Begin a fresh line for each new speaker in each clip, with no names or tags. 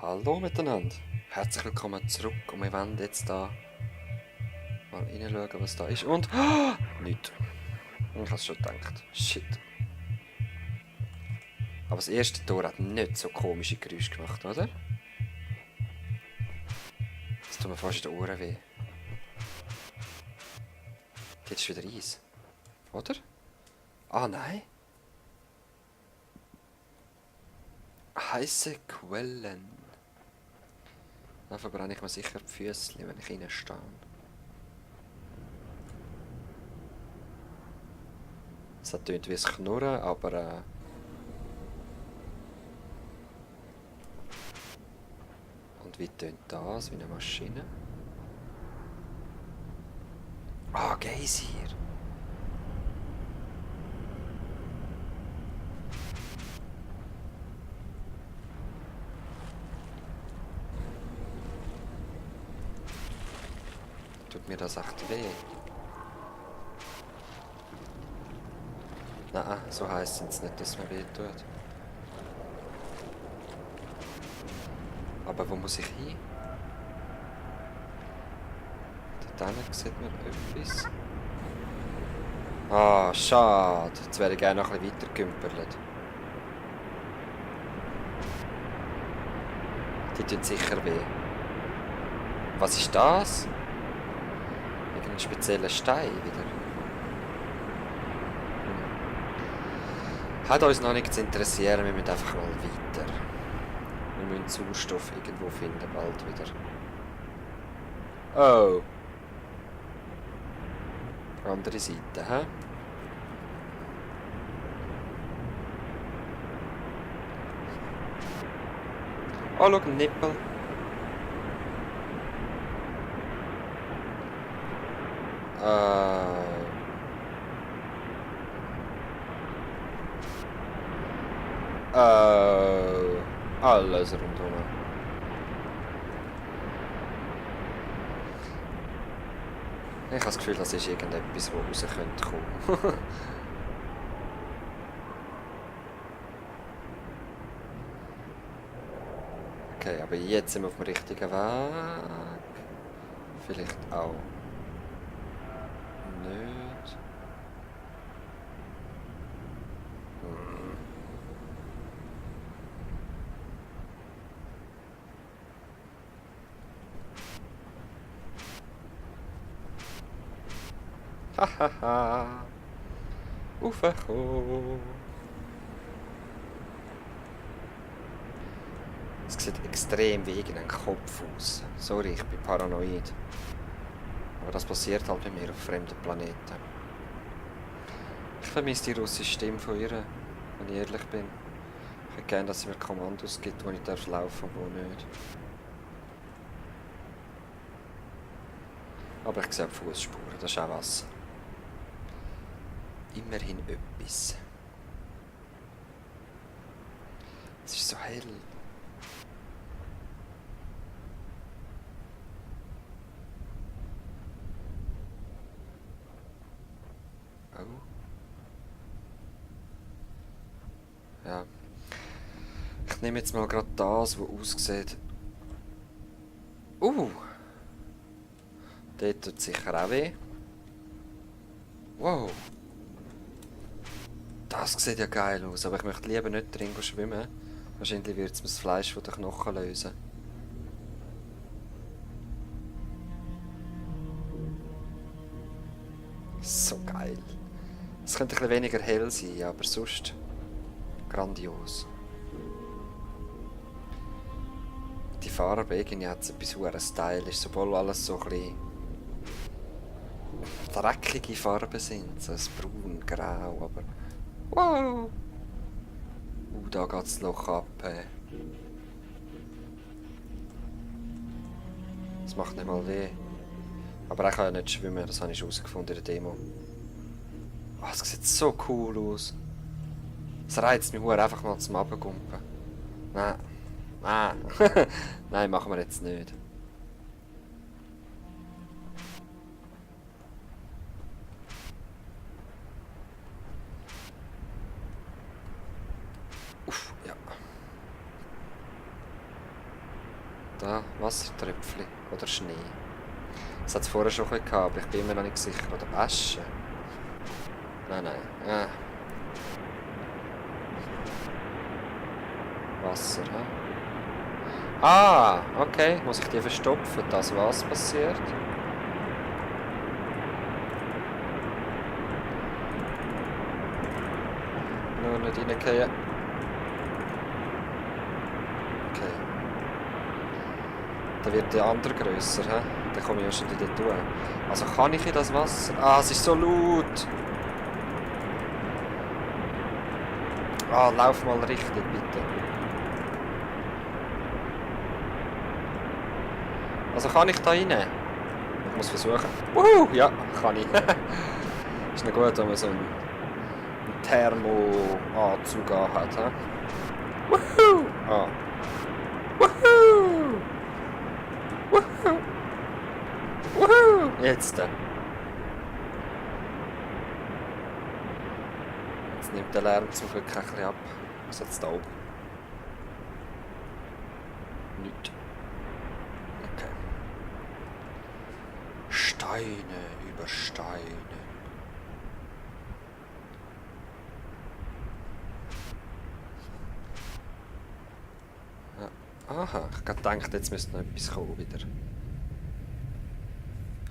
Hallo miteinander, herzlich willkommen zurück und wir wollen jetzt da mal reinschauen, was da ist und... nichts. Ich habe es schon gedacht. Shit. Aber das erste Tor hat nicht so komische Geräusche gemacht, oder? Das tut mir fast in den Ohren weh. Jetzt ist wieder Eis. Oder? Ah, nein. Heiße Quellen. Da verbrenne ich mir sicher die Füße, wenn ich reinstehe. Es tönt wie ein Knurren, aber... Und wie tönt das? Wie eine Maschine? Ah, Geysir! Tut mir das echt weh? Nein, so heisst es nicht, dass es mir weh tut. Aber wo muss ich hin? Dort hinten sieht man etwas. Ah, schade. Jetzt wäre ich gerne noch ein bisschen weiter gekümpert. Die tun sicher weh. Was ist das? Irgendein spezieller Stein wieder. Hat uns noch nichts zu interessieren, wir müssen einfach mal weiter. Wir müssen Sauerstoff irgendwo finden, bald wieder. Oh. Andere Seite, hä? Oh, schau, ein Nippel. Alles rundherum. Ich habe das Gefühl, das ist irgendetwas, das raus könnte kommen. Okay, aber jetzt sind wir auf dem richtigen Weg. Vielleicht auch nicht. Hahaha. Aufgekommen. Es sieht extrem wie irgendein Kopf aus. Sorry, ich bin paranoid. Aber das passiert halt bei mir auf fremden Planeten. Ich vermisse die russische Stimme von ihr, wenn ich ehrlich bin. Ich hätte gerne, dass sie mir Kommandos gibt, wo ich laufen darf und wo nicht. Aber ich sehe Fußspuren, das ist auch Wasser. Immerhin etwas. Es ist so hell. Oh. Ja. Ich nehme jetzt mal gerade das, was aussieht. Dort tut sicher auch weh. Wow. Das sieht ja geil aus, aber ich möchte lieber nicht drin schwimmen. Wahrscheinlich wird es mir das Fleisch von den Knochen lösen. So geil. Es könnte ein bisschen weniger hell sein, aber sonst grandios. Die Farbe irgendwie hat so etwas sehr stylisch, obwohl alles so ein bisschen dreckige Farben sind. So ein braun, grau, aber wow! Da geht das Loch ab. Das macht nicht mal weh. Aber er kann ja nicht schwimmen, das habe ich herausgefunden in der Demo. Oh, das sieht so cool aus. Es reizt mich einfach mal zum Abgumpen. Nein. Nein. Nein, machen wir jetzt nicht. Uff, ja. Da, Wassertröpfchen oder Schnee. Das hat es vorher schon gehabt, aber ich bin mir noch nicht sicher. Oder Asche. Nein, nein. Wasser, hä? Ah, okay. Muss ich die verstopfen, dass was passiert? Nur nicht reingehen. Okay. Dann wird der andere grösser, hä? Dann komme ich wahrscheinlich dort durch. Also kann ich in das Wasser? Ah, es ist so laut! Ah, lauf mal richtig, bitte. Also kann ich da rein? Ich muss versuchen. Ja, kann ich. Ist noch gut, wenn man so einen Thermo-Anzug hat. He? Woohoo! Ah. Woohoo! Woohoo! Woohoo! Jetzt. Jetzt nimmt der Lärm zum Glück ein bisschen ab. Was hat es da oben? Nichts. Okay. Steine über Steine. Aha, ich habe gedacht, jetzt müsste noch etwas kommen wieder.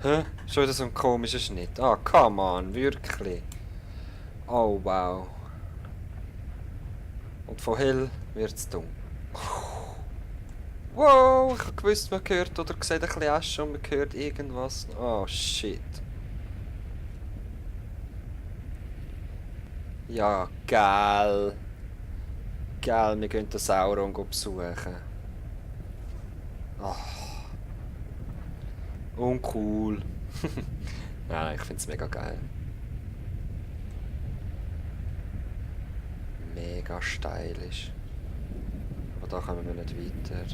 Hä? Schon wieder so ein komischer Schnitt. Ah, come on, wirklich. Oh, wow. Und von hell wird es dunkel. Wow, ich habe gewusst, man hört oder sieht ein bisschen Asche und man hört irgendwas. Oh, shit. Ja, geil. Geil, wir gehen den Sauron besuchen. Oh. Uncool. Nein, ich finde es mega geil. Mega stylisch. Aber da kommen wir nicht weiter.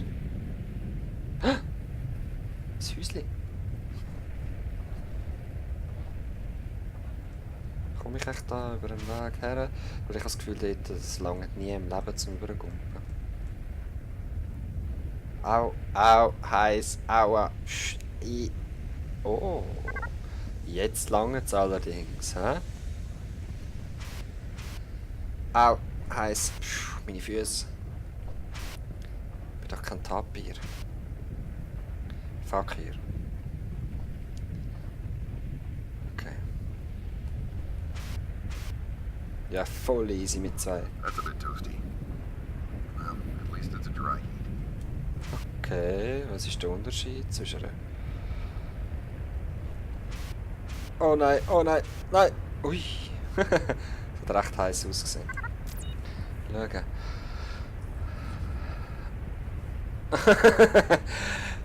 Das Häuschen. Komme ich echt da über den Weg her? Weil ich habe das Gefühl, das langt nie im Leben zum Übergumpen. Au, au, heiß, aua, Oh, jetzt langt es allerdings, hä? Au, heiß, meine Füße. Ich bin doch kein Tapir. Fuck hier. Okay. Ja, voll easy mit 2.
That's a bit toasty. Well, at least it's a dry heat.
Okay, was ist der Unterschied zwischen... Oh nein, nein! Ui! Das hat recht heiß ausgesehen. Schauen.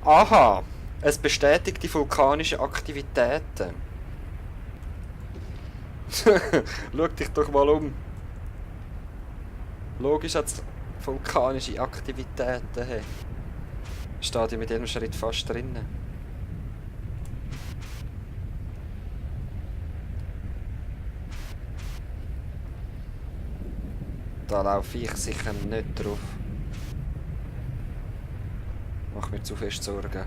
Aha! Es bestätigt die vulkanischen Aktivitäten. Schau dich doch mal um. Logisch hat es vulkanische Aktivitäten. Hey. Steht ja mit jedem Schritt fast drinnen. Da laufe ich sicher nicht drauf. Mach mir zu fest Sorgen.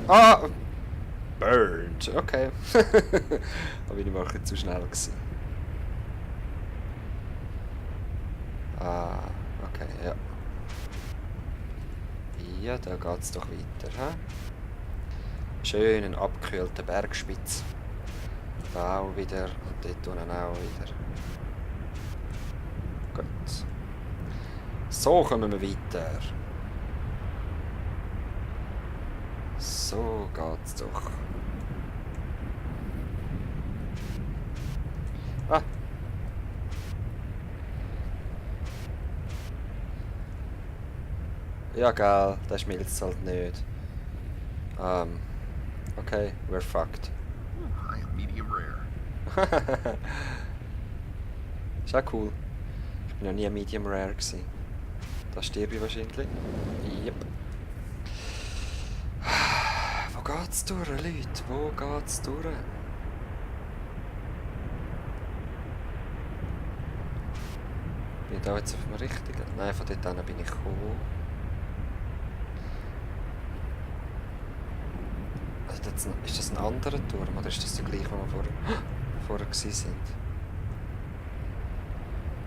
Ah! Burned. Okay. Da bin ich mal ein bisschen zu schnell gewesen. Ah, okay, ja. Ja, da geht's doch weiter, hä? Schönen abgekühlten Bergspitz. Da auch wieder und dort unten auch wieder. Gut. So kommen wir weiter. So geht's doch. Ah! Ja, geil, das schmilzt halt nicht. Okay, we're fucked.
I am medium rare.
Ist auch cool. Ich bin noch nie Medium Rare gewesen. Da stirbe ich wahrscheinlich. Yep. Wo geht's durch, Leute? Wo geht's durch? Bin ich da jetzt auf dem richtigen? Nein, von dort an bin ich gekommen. Also ist das ein anderer Turm oder ist das der gleiche, wo wir vorher gewesen sind?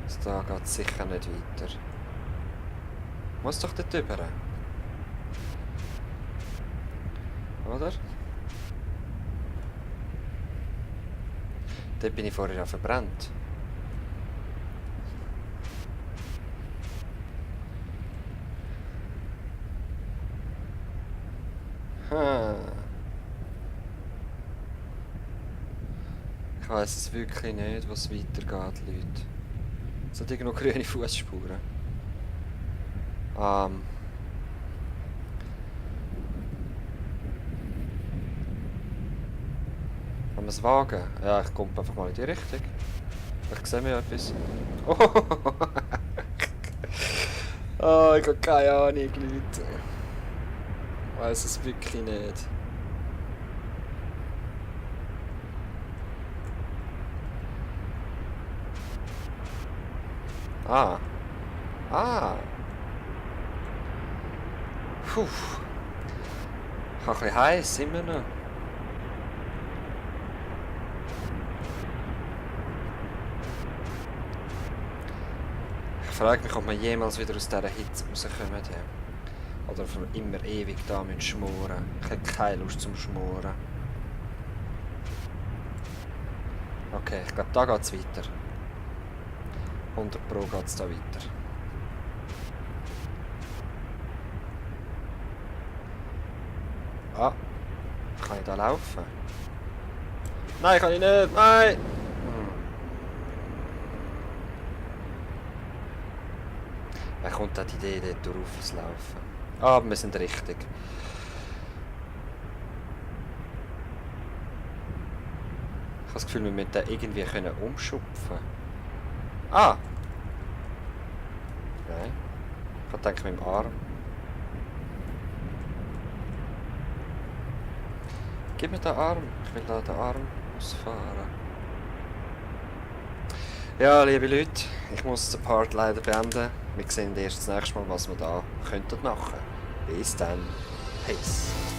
Also da geht es sicher nicht weiter. Muss doch dort rüber. Oder? Dort bin ich vorher ja verbrannt. Ich weiss es wirklich nicht, was weitergeht, Leute. Es hat irgendwo grüne Fußspuren. Haben wir es wagen? Ja, ich komme einfach mal in die Richtung. Vielleicht sehen wir etwas. Oh, ich habe keine Ahnung, Leute. Ich weiss es wirklich nicht. Ah. Ah. Puh. Ich habe ein bisschen heiß, immer noch. Ich frage mich, ob wir jemals wieder aus dieser Hitze rauskommen. Oder ob wir immer ewig da schmoren müssen. Ich habe keine Lust zum Schmoren. Okay, ich glaube, da geht es weiter. 100 Pro geht es da weiter. Ah, kann ich da laufen? Nein, kann ich nicht! Nein! Wer kommt da die Idee, dort drauf zu laufen? Ah, aber wir sind richtig. Ich habe das Gefühl, wir müssen den irgendwie umschupfen. Ah! Nein. Ich denke mit dem Arm. Gib mir den Arm. Ich will da den Arm ausfahren. Ja, liebe Leute, ich muss den Part leider beenden. Wir sehen erst das nächste Mal, was wir da könnten machen. Bis dann. Peace.